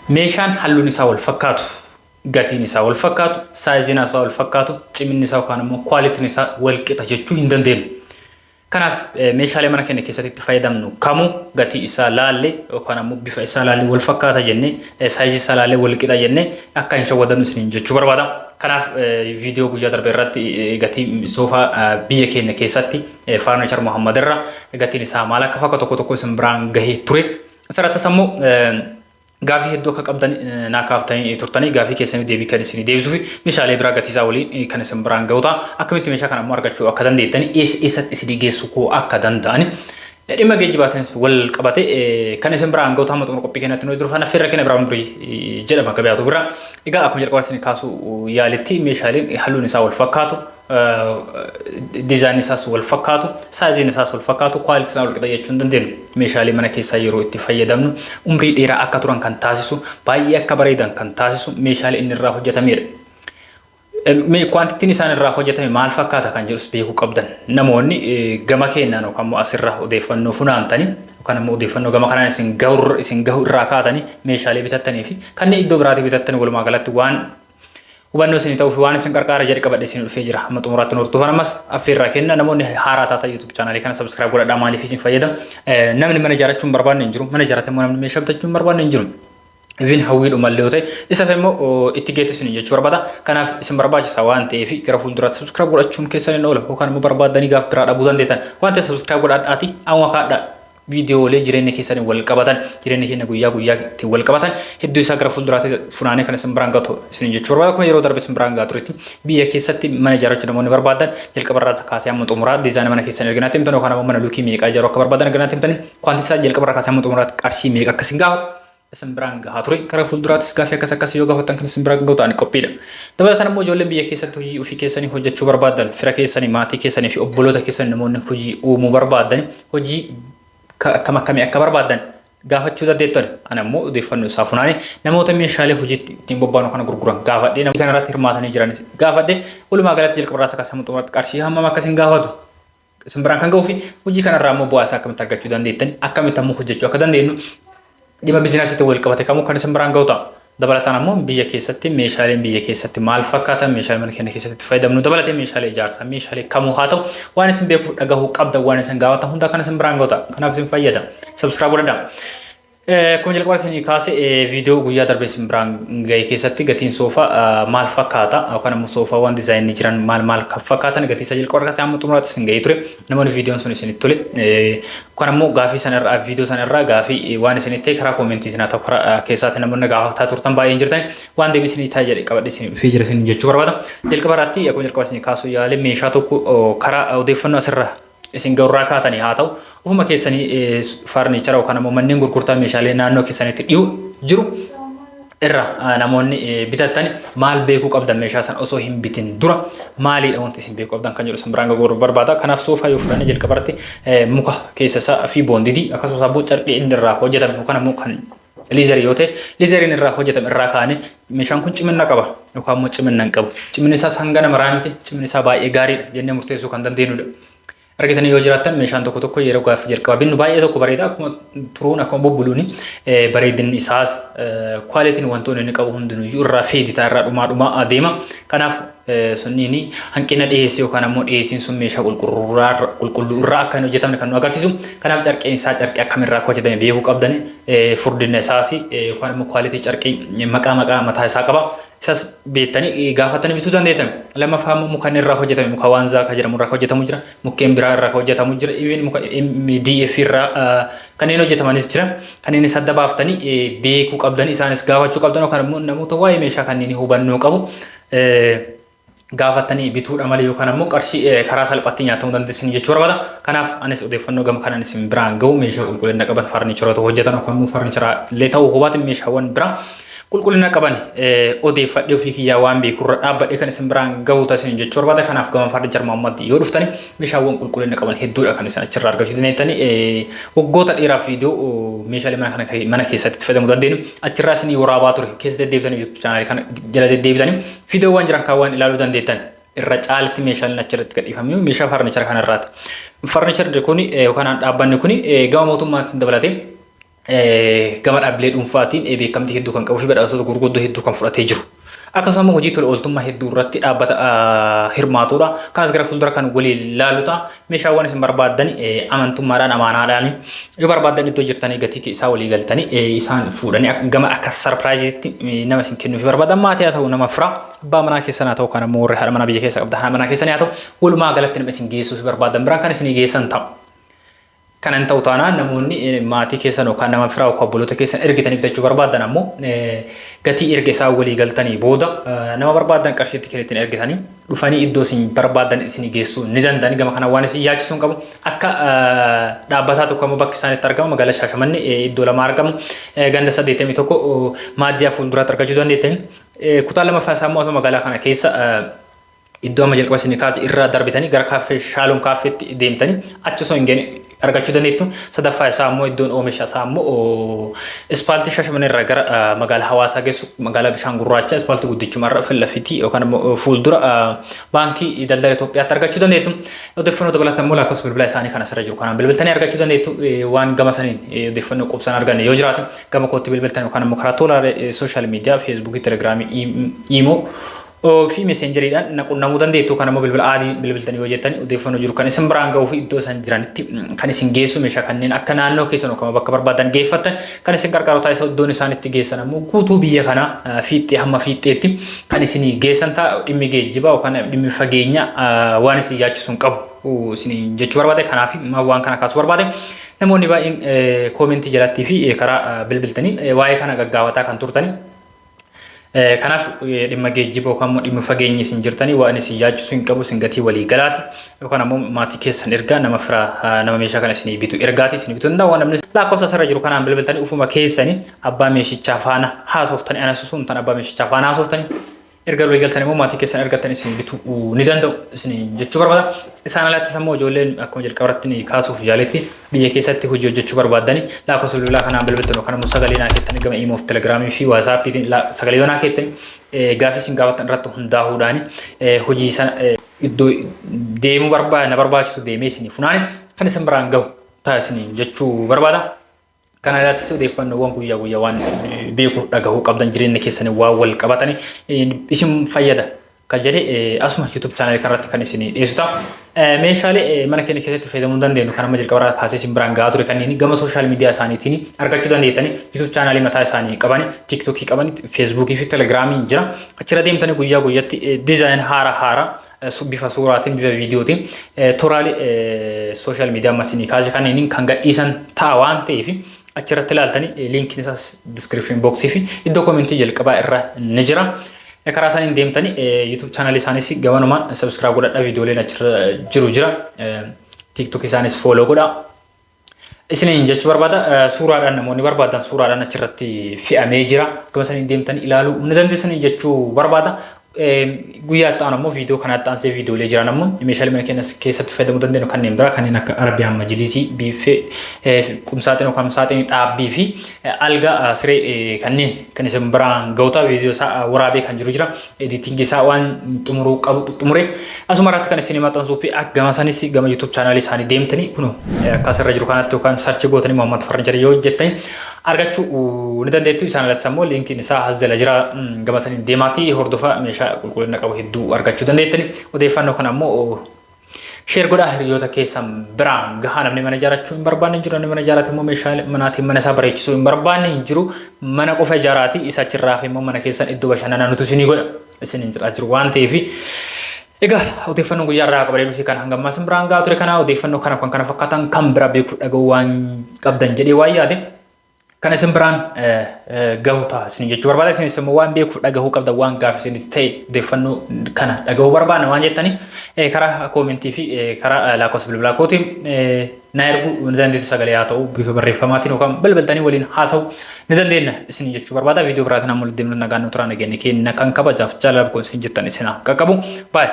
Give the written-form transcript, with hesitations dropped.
Meeshaan halluun isaa wal fakkaatu, gatiin isaa wal fakkaatu, saayiziin isaa wal fakkaatu, ciminni isaa yookaan immoo kwaalitiin isaa wal qixa jechuu hin dandeenyu. Kanaaf meeshaalee mana keenya keessatti itti fayyadamnu kamuu gatii isaa laallee yookaan ammoo bifa isaa laallee wal fakkaata jennee, saayizii isaa laallee wal qixa jennee akka hin shawwadamnu isiniin jechuu barbaada. Kanaaf viidiyoo guyyaa darbe irratti gatii soofaa biyya keenya keessatti Furniture Muhammad irra gatiin isaa maal akka fakkaatu tokko tokko isin biraan gahee ture. Asirrattis ammoo gaafii hedduu akka qabdan naa kaaftanii turtanii, gaafii keessanii deebii kan isinii deebisuu fi meeshaalee biraa gatii isaa waliin kan isin biraan gahu ta'a. Akkamitti meeshaa kana ammoo argachuu akka dandeettanii, eessa eessatti isinii geessuu koo akka danda'ani, dhimma geejjibaatiinis wal qabate kan isin biraan gahu ta'a. Xumura qophii keenyatti nu durfaan affeerra keenya biraan durii jedhama gabaatu bira. Egaa akkuma jalqaba isin kaasuu yaalitti, meeshaaleen halluun isaa wal fakkaatu, diizaayinii isaas wal fakkaatu, saayiziin isaas wal fakkaatu, kwaalitii isaa wal qixa jechuu hin dandeenyu. Meeshaalee mana keessaa yeroo itti fayyadamnu umrii dheeraa akka turan kan taasisu, baay'ee akka bareedan kan taasisu meeshaalee inni irraa hojjetamedha. Kwaantitiin isaan irraa hojjetame maal fakkaata kan jedhus beekuu qabdan. Namoonni gama keenyaan yookaan immoo asirraa odeeffannoo funaantanii yookaan immoo odeeffannoo gama kanaan isin gahu irraa kaatanii meeshaalee bitattanii fi kanneen iddoo biraatii bitattan, walumaa galatti waan hubannoo isinii ta'uu fi waan isin qarqaara jedhe qabadhe isin dhufee jira. Hamma xumuraatti nu hordofan ammas affeerraa kenna. Namoonni haaraa taatan YouTube chaanaalii kana subscribe godhadhaa. Maaliif isin fayyada? Namni mana ijaarrachuu hin barbaanne hin jiru. Mana ijaarrate immoo namni meeshaa bitachuu hin barbaanne hin jiru. Even hawwiidhuma illee yoo ta'e, isaaf immoo itti geettu isin jechuu barbaada. Kanaaf isin barbaachisa waan ta'eef gara fuulduraatti subscribe godhachuun keessan hin oola, yookaan immoo barbaaddanii gaaf biraa dhabuu dandeettan. Waan ta'eef subscribe godhadhaati amma kaadhaa. Viidiyoolee jireenya keessanii wal qabatan, jireenya keenya guyyaa guyyaatti wal qabatan hedduu isaa gara fuulduraatti funaanee kan isin biraan gatu isin jechuu barbaada. Akkuma yeroo darbe isin biraan gaa turetti, biyya keessatti mana ijaarrachuu namoonni barbaadan jalqaba irraa kaasee hamma xumuraa diizaayinii mana keessan erga natti himtan, yookaan ammoo mana luukii meeqaa ijaaruu akka barbaadan erga natti himtan, kwaantii isaa jalqaba irraa kaasee hamma xumuraatti qarshii meeqa akka isin gaafatu isin biraan gahaa ture. Gara fuulduraattis gaafii akkas akkasii yoo gaafattan kan isin biraan gahu ta'an qophiidha. Dabalataan immoo ijoolleen biyya keessatti hojii ofii keessanii hojjechuu barbaadan, fira keessanii, maatii keessanii fi obboloota keessanii namoonni hojii uumuu barbaadan, hojii akkam akkamii akka barbaadan gaafachuu dandeettan. Ani ammoo odeeffannoo isaa funaane namoota meeshaalee hojiitti ittiin bobbaanu kana gurguran gaafadhee, namoota kana irratti hirmaatanii jiranis gaafadhee, walumaa galatti jalqaba irraa kaasee hamma xumuraatti qarshii hammam akkasiin gaafatu isin biraan kan ga'uu fi hojii kanarraa immoo bu'aa isaa akkamitti argachuu dandeettan, akkamitti ammoo hojjechuu akka dandeenyu, dhimma biizinasiitti wal qabate kamuu kan isin biraan ga'u ta'a. Dabalataan ammoo biyya keessatti meeshaaleen biyya keessatti maal fakkaatan, meeshaalee mana keenya keessatti itti fayyadamnu dabalatee, meeshaalee ijaarsaa, meeshaalee kamuu haa ta'u, waan isin beekuuf dhagahuu qabdan, waan isin gaafatan hunda kan isin biraan ga'u ta'a. Kanaaf isin fayyada. Subscribe godhadhaa. Akkuma jalqaba isinii kaase, viidiyoo guyyaa darbe isin biraan gahe keessatti gatiin soofaa maal fakkaata yookaan ammoo soofaawwan diizaayinii jiran maal maal kan fakkaatan, gatii isaa jalqaba irraa hamma xumuraatti isin gahee ture. Namoonni viidiyoon sun isinitti tole yookaan ammoo gaafii sana irraa, viidiyoo sana irraa gaafii waan isinitti ta'e karaa koomentii isin haa ta'u karaa keessaatti namoonni gaafataa turtan baay'een jirtan, waan deebii isinii ta'a jedhe qabadhe isinii dhufee jira isin jechuu barbaada. Jalqaba irratti akkuma jalqaba isinii kaasuu yaale, meeshaa tokko karaa odeeffannoo asirraa isin ga'urraa kaatanii haa ta'u, ofuma keessanii farniichara yookaan ammoo manneen gurgurtaa meeshaalee naannoo keessanitti dhiyoo jiru irra namoonni bitattan, maal beekuu qabdan, meeshaa sana osoo hin bitin dura maaliidha wanti isin beekuu qabdan kan jedhu isin biraan ga'uu barbaada. Kanaaf soofaa yoo fudhanne, jalqaba irratti muka keessa isaa fi boondidii, akkasumas ammoo carqii inni irraa hojjetame yookaan ammoo kan leatherii yoo ta'e leatheriin irraa hojjetame irraa kaa'anii, meeshaan kun cimina qaba yookaan immoo cimina hin qabu. Ciminni isaas hanga nama miti, ciminni isaa baay'ee gaariidha jennee murteessuu kan dandeenyudha. Argitanii yoo jiraattan, meeshaan tokko tokko yeroo gaafa jalqaba binnu baay'ee tokko bareeda, akkuma turuun akkuma bubbuluuni bareedinni isaas kwaalitiin wantoonni inni qabu hundinuyyuu irraa feeditaa irraa dhumaa dhumaa adeema. Kanaaf sunniin hanqina dhiyeessii yookaan ammoo dhiyeessiin sun meeshaa qulqulluu irraa akka hin hojjetamne kan nu agarsiisu. Kanaaf carqeen isaa carqii akkamirraa akka hojjetame beekuu qabdan, furdina isaas yookaan immoo kwaalitii carqii maqaa maqaa mataa isaa qaba. Isas beektanii gaafatanii bituu dandeettan. Lammaffaa immoo muka inni irraa hojjetame, muka waanzaa kan jedhamu irraa hojjetamu jira. Mukkeen biraa irraa hojjetamu jira. Even muka MDF irraa kanneen hojjetamanis jira. Kanneen isa adda baaftanii beekuu qabdan, isaanis gaafachuu qabdan, yookaan immoo namoota waa'ee meeshaa kanneen hubannoo qabu gaafatanii bituudha malee yookaan ammoo qarshii karaa salphaatti nyaatamuu dandeessan jechuu barbaada. Kanaaf anis odeeffannoo gama kanaan isin biraan gahu, meeshaa qulqullina qaban farniicharoota hojjetan yookaan immoo farniicharaa illee ta'uu hubaatan, meeshaawwan biraa qulqullina qaban odeeffadhee ofii kiyyaa waan beekurra dhaabbadhee kan isin biraan gahu taasisan jechuu barbaada. Kanaaf gama Furniture Muhammad yoo dhuftani meeshaawwan qulqullina qaban hedduudha kan isin achirraa argachuu dandeettani. Waggoota dheeraaf viidiyoo meeshaalee mana kana mana keessatti itti fayyadamuu dandeenyu achirraa isinii waraabaa ture. Keessa deddeebitanii YouTube chaanaalii kana jala deddeebitanii viidiyoowwan jiran kaawwan ilaaluu dandeettan. Irra caalitti meeshaaleen achirratti gadhiifamee meeshaa farnichara kanarraati. Farnicharri kun yookaan dhaabbanni kun gama mootummaatiin dabalatee Gama dhaabbilee dhuunfaatiin beekamtii hedduu kan qabuu fi badhaasota gurguddoo hedduu kan fudhatee jiru. Akkasuma hojii tola ooltummaa hedduu irratti dhaabbata hirmaatudha. Kanas gara fuuldura kan waliin ilaallu ta'a. Meeshaawwan isin barbaaddan amantummaadhaan amaanaadhaan yoo barbaaddan iddoo jirtanii gatii isaa walii galtanii isaan fuudhanii gama akka surprise iitti nama isin kennuuf barbaadan, maatii haa ta'u, nama firaa, abbaa manaa keessan haa ta'u, kan ammoo warri haadha manaa biyya keessa qabda haadha manaa keessan haa ta'u, walumaa galatti nama isin geessuuf barbaadan biraan kan isin geessan ta'a. Kanan ta'u taanaan namoonni maatii keessan yookaan nama firaa yookaan obboloota keessan ergitanii bitachuu barbaadan ammoo gatii erga isaan walii galtanii booda nama barbaadan qarshiitti kennitiin ergitanii dhufanii iddoo isin barbaadan isin geessuu ni danda'ani. Gama kana waan isin yaachisuu hin qabu. Akka dhaabbataa tokko ammoo bakki isaan itti argamu magaalaa Shaashamannee iddoo lama argamu. Ganda 81 maaddiyaa fuulduraatti argachuu dandeettan. Kutaa lamaffaa isaa immoo magaalaa kana keessa iddoo amma jalqaba isin kaase irraa darbitanii gara kaaffee Shaaloom kaaffeetti deemtanii achi osoo hin geenye argachuu dandeettu. Sadaffaa isaa immoo iddoon oomisha isaa immoo ispaaltii Shaashamannee irraa gara magaalaa Hawaasaa geessu, magaalaa Bishaan Gurraacha, ispaaltii guddichuma irra filafitii yookaan immoo fuuldura Baankii Daldala Itoophiyaatti argachuu dandeettu. Odeeffannoo dabalataan immoo lakkoofsa bilbilaa isaanii kan asirra jiru kanaan bilbiltanii argachuu dandeettu. Waan gama saniin odeeffannoo qubsaan arganne yoo jiraate gama kootti bilbiltan yookaan immoo karaa tola social media Feesbuukii, Telegiraamii, Iimoo fi Messenger iidhaan na qunnamuu dandeettu. Kan ammoo bilbila adii bilbiltanii yoo jettan odeeffannoo jiru kan isin biraan ga'uu fi iddoo isaan jiranitti kan isin geessu, meeshaa kanneen akka naannoo keessan yookaan bakka barbaadan geeffattan kan isin qarqaaru taasisa. Iddoon isaan itti geessan ammoo guutuu biyya kanaa fiixee hamma fiixeetti kan isin geessan ta'a. Dhimmi geejjibaa yookaan dhimmi fageenya waan isin yaachisu hin qabu isin jechuu barbaade. Kanaaf waan kana kaasuu barbaade. Namoonni baay'een comment ii jalattii fi karaa bilbiltanii waa'ee kana gaggaafataa kan turtanii. Kanaaf dhimma geejjiba yookaan immoo dhimma fageenyi isin jirtanii waan isin yaachisu hin qabu. Isin gatii walii galaati yookaan ammoo maatii keessan ergaa, nama firaa, nama meeshaa kana isinii bitu ergaati isinii bitu danda'a. Waan namni lakkoofsa asirra jiru kanaan bilbiltanii ufuma keessanii abbaa meeshichaa faana haasoftanii, ana susuun tan abbaa meeshichaa faana haasoftanii erga walii galtanii immoo maatii keessan ergattan isin bituu ni danda'u isin jechuu barbaada. Isaan alattis ammoo ijoolleen akkuma jalqabarratti ni kaasuuf jaaletti biyya keessatti hojii hojjechuu barbaaddani lakkoofsa bilbilaa kanaan bilbiltan yookaan immoo sagalee naa keettanii gama Iimoof Telegiraamii fi Waasaappiitiin sagalee yoo naa keettanii gaafii isin gaafattan irratti hundaa'uudhaan hojii sana iddoo deemuu na barbaachisu deemee isin funaane kan isin biraan gahu ta'a isin jechuu barbaada. Kana irrattis odeeffannoowwan guyyaa guyyaa waan beekuuf dhagahuu qabdan, jireenya keessanii waan wal qabatanii isin fayyada kan jedhe asuma YouTube channel ii kanarratti kan isin dhiyeessu ta'a. Meeshaalee mana keenya keessatti fayyadamuu dandeenyu kan amma jalqabarraa kaasee isin biraan gahaa ture kanneen gama social media isaaniitiin argachuu dandeettanii, YouTube channel ii mataa isaanii qabani, TikTokii qabani, Feesbuukii fi Telegiraamii jira. Achirra deemtanii guyyaa guyyaatti design haara haara bifa suuraatiin, bifa viidiyootiin tooraalee social media ammas isinii kaase kanneen kan gadhiisan ta'a waan ta'eef achirratti ilaaltanii, link iin isaas description box ii fi iddoo comment ii jalqabaa irra ni jira. Karaa isaaniin deemtanii YouTube channel ii isaanis gamanumaan subscribe godhadhaa, viidiyooleen achirra jiru jira. TikTok isaanis follow godhaa. Isiniin jechuu barbaada. Suuraadhaan namoonni barbaadan suuraadhaan achirratti fe'amee jira. Gama saniin deemtanii ilaaluu ni dandeessanii jechuu barbaada. Guyyaa itti aanu ammoo viidiyoo kanatti aansee viidiyoolee jiran ammoo meeshaalee mana keenya keessatti fayyadamuu dandeenyu kanneen biraa, kanneen akka arabiyaan majlisii, biiffee, qumsaaxinii yookaan saaxinii dhaabbii fi algaa siree kanneen kan isin biraan ga'utaa viidiyoo isaa waraabee kan jiru jira. Editing ii isaa waan xumuruu qabu xumuree asuma irratti kan isin maxxansuu fi gama sanis gama YouTube channel ii isaanii deemtanii kun akka asirra jiru kanatti yookaan search gootanii Muhammad Furniture yoo hojjettanii argachuu ni dandeettu. Isaan alatti immoo link iin isaa as jala jira, gama saniin deemaatii hordofaa, meeshaa qulqullina qabu hedduu argachuu dandeettani. Odeeffannoo kana ammoo share godhaa, hiriyoota keessan biraan gahaa. Namni mana ijaarrachuu hin barbaanne hin jiru. Namni mana ijaarrate immoo meeshaalee manaatiin mana isaa bareechisuu hin barbaanne hin jiru. Mana qofa ijaaraati isa achirraa fi immoo mana keessan iddoo bashannanaa nuti isinii godha isin jedhaa jiru waan ta'eef. Egaa odeeffannoon guyyaa irraa qabadee dhufe kan hanga ammaa isin biraan gahaa ture kana. Odeeffannoo kanaaf kan kana fakkaatan kan bira beekuuf dhaga'uu waan qabdan jedhee waan yaade kan isin biraan gahu ta'a isin jechuu barbaada. Isinis immoo waan beekuuf dhagahuu qabdan, waan gaaffii isinitti ta'e, odeeffannoo kana dhagahuu barbaadna waan jettanii karaa comment ii fi karaa lakkoofsa bilbilaa kootiin na erguu ni dandeessu. Sagalee haa ta'u, bifa barreeffamaatiin yookaan bilbiltanii waliin haasa'uu ni dandeenya isin jechuu barbaada. Viidiyoo biraatiin amma walitti deemnu nagaan nu turaa. Nageenya keenya kan kabajaaf jaalala kun isin jettan isin haa qaqqabu. Baay'ee.